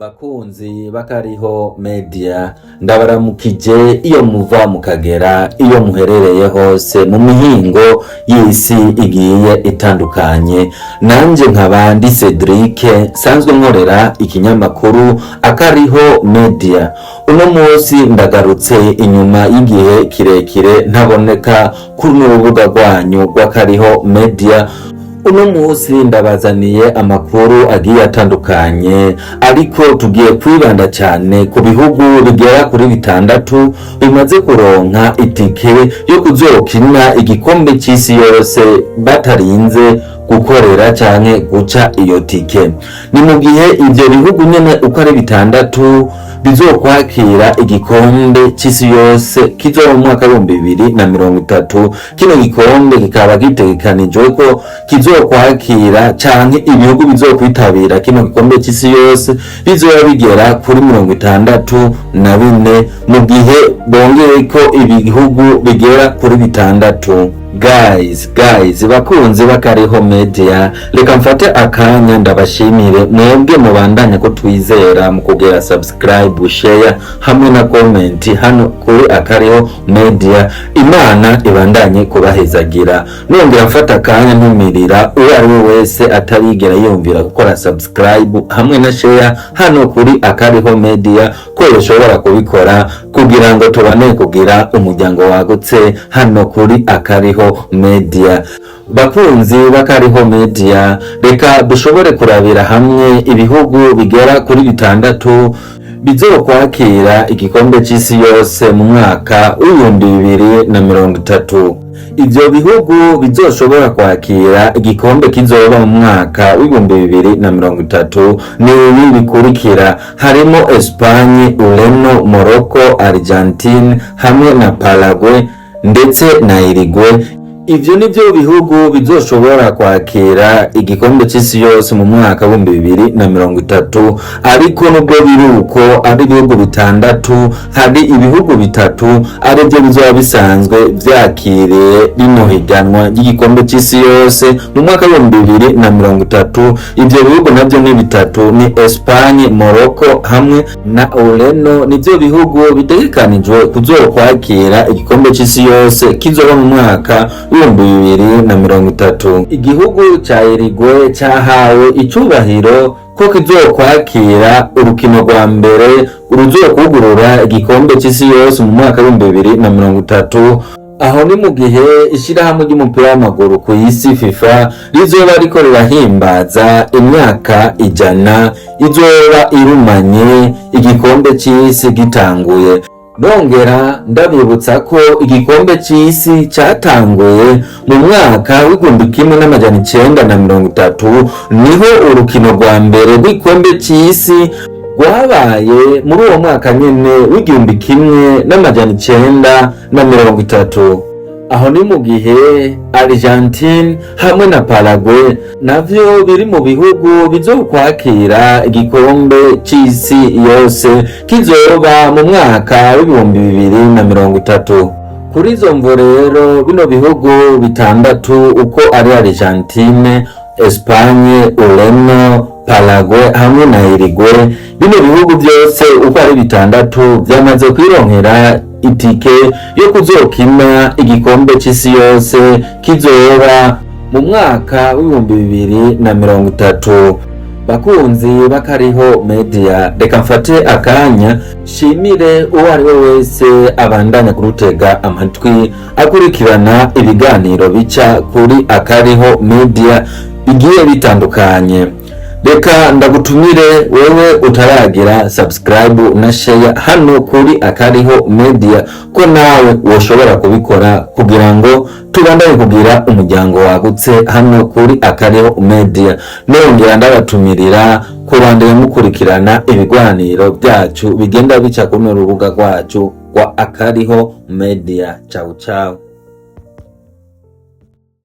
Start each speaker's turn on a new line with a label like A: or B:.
A: Bakunzi b'Akariho Media, ndabaramukije iyo muva mukagera, iyo muherereye hose mu mihingo y'isi igiye itandukanye. Nanje nkaba ndi Cedric, nsanzwe nkorera ikinyamakuru Akariho Media. Uno munsi ndagarutse inyuma y'igihe kirekire ntaboneka kuri rubuga rwanyu rw'Akariho Media. Uno munsi ndabazaniye amakuru agiye atandukanye, ariko tugiye kwibanda cyane ku bihugu bigera kuri bitandatu bimaze kuronka itike yo kuzokina igikombe c'isi yose batarinze gukorera canke guca iyo tike. Ni mu gihe ivyo bihugu nyene uko ari bitandatu bizokwakira igikombe c'isi yose kizoba mu mwaka w'2030. Kino gikombe kikaba gitegekanijwe ko kizokwakira canke ibihugu bizokwitabira kino gikombe c'isi yose bizoba bigera kuri 64, mu gihe bongeyeko ibihugu bigera kuri bitandatu. Guys, guys, bakunzi b'Akariho Media, reka mfate akanya ndabashimire mwebwe mubandanya ko twizera mu kugira subscribe, share hamwe na comment hano kuri Akariho Media. Imana ibandanye kubahezagira. Nongera mfata akanya ntumirira uwo ari we wese atarigera yumvira gukora subscribe hamwe na share hano kuri Akariho Media ko yoshobora kubikora kugira ngo tubane kugira umuryango wagutse hano kuri Akariho Media. Bakunzi b'Akariho Media, reka dushobore kurabira hamwe ibihugu bigera kuri bitandatu bizokwakira igikombe c'isi yose mu mwaka w'2030. Ivyo bihugu bizoshobora kwakira igikombe kizoba mu mwaka w'2030 ni ibi bikurikira: harimo Espagne, Ureno, Morocco, Argentine hamwe na Paraguay ndetse na Uruguay. Ivyo nivyo bihugu bizoshobora kwakira igikombe c'isi yose mu mwaka w'2030. Ariko nubwo biri uko ari ibihugu bitandatu, hari ibihugu bitatu arivyo bizoba bisanzwe vyakiriye rino higanwa ry'igikombe c'isi yose mu mwaka w'2030. Ivyo bihugu navyo ni bitatu, ni Espagne, Morocco hamwe na Ureno. Nivyo bihugu bitegekanijwe kuzokwakira igikombe c'isi yose kizoba mu mwaka w'2030. Igihugu ca Uruguay cahawe icubahiro ko kizokwakira urukino rwa mbere ruzokwugurura igikombe c'isi yose mu mwaka w'2030. Aho ni mu gihe ishirahamwe ry'umupira w'amaguru ku isi, FIFA, rizoba riko rirahimbaza imyaka 100 izoba irumanye igikombe c'isi gitanguye. Nongera ndabibutsa ko igikombe c'isi catanguye mu mwaka w'1930, niho urukino rwa mbere rw'igikombe c'isi rwabaye muri uwo mwaka nyene w'1930. Aho ni mu gihe Argentine hamwe na Paraguay navyo biri mu bihugu bizokwakira igikombe c'isi yose kizoba mu mwaka w'2030. Kuri izo mvo rero, bino bihugu bitandatu uko ari Argentine, Espagne, Ureno, Paraguay hamwe na Uruguay, bino bihugu byose uko ari bitandatu vyamaze kwironkera itike yo kuzokina igikombe c'isi yose kizoba mu mwaka w'2030. Bakunzi b'Akariho Media, reka mfate akanya shimire uwo ari we wese abandanya kurutega amatwi, akurikirana ibiganiro bica kuri Akariho Media bigiye bitandukanye. Reka ndagutumire wewe utaragira subscribe na share hano kuri Akariho Media ko nawe woshobora kubikora kugira ngo tubandanye kugira umuryango wagutse hano kuri Akariho Media. Nongera ndabatumirira kubandanya mukurikirana ibiganiro byacu bigenda bica kuno rubuga rwacu rwa Akariho Media. Ciao ciao.